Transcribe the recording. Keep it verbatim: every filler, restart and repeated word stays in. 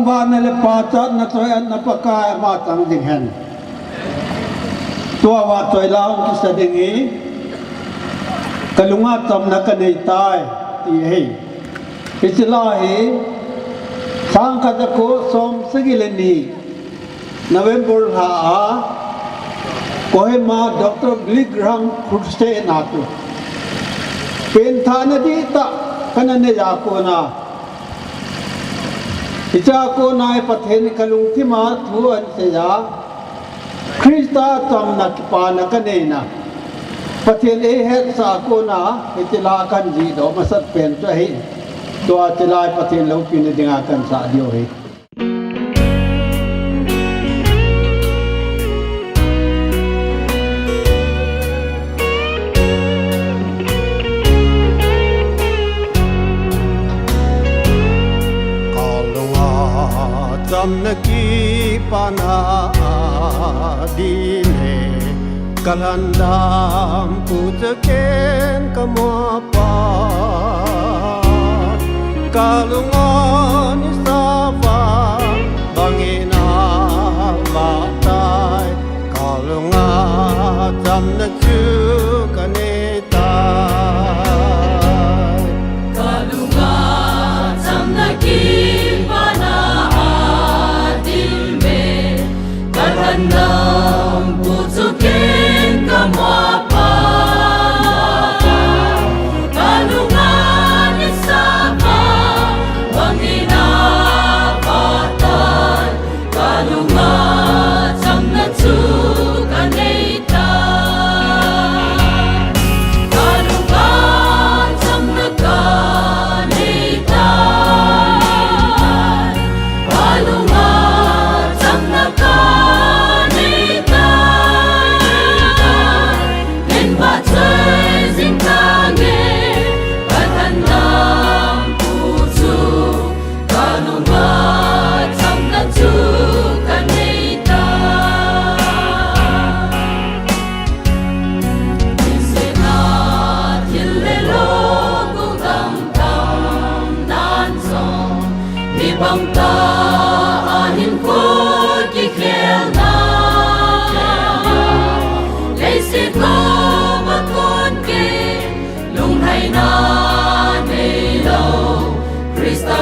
Pachatna le pachatna choi-atna Pakai ama chang ding hen. Tua va choi la hung kisa ding hi, kalunga chamna kanei tai, ti ahi. Hiche la hi, sangkhat jako som sagi le ni, November lha a, Kohima Doctor Billy Graham Crusade na chu, penthahna dihtah kana nei a kona, hichea kona hi Pathen kalungthima thu ahin seiya, Christa chamna kipana kaneina, Pathen eihetsah a kona, hiche la kahin jihdoh masat pen chu ahi. Tua hiche la hi Pathen loupina dinga kahin sah diu ahi. Kalunga chamna kipana adin e, kalhandam pu chu ken kamu a pat, kalunga nisa vang bangin avah tai, kalunga chamna chu kanei tai. Kalunga chamna kipana adin e, kalhandam pu chu ken kamu a pat, kalunga nisa vang bangin avah tai, kalunga chamna chu kanei tai. Kalunga chamna kanei tai. Kalunga chamna kanei tai. Ken vahchoi jing tange, kalhandam pu chu, kalunga chamna chu kanei tai. Insung a thil le lo, kudang tam nan jong, mi bangtah a hinkho kikhel na, leiset koma kon gei, lunglhaina neilou, Christa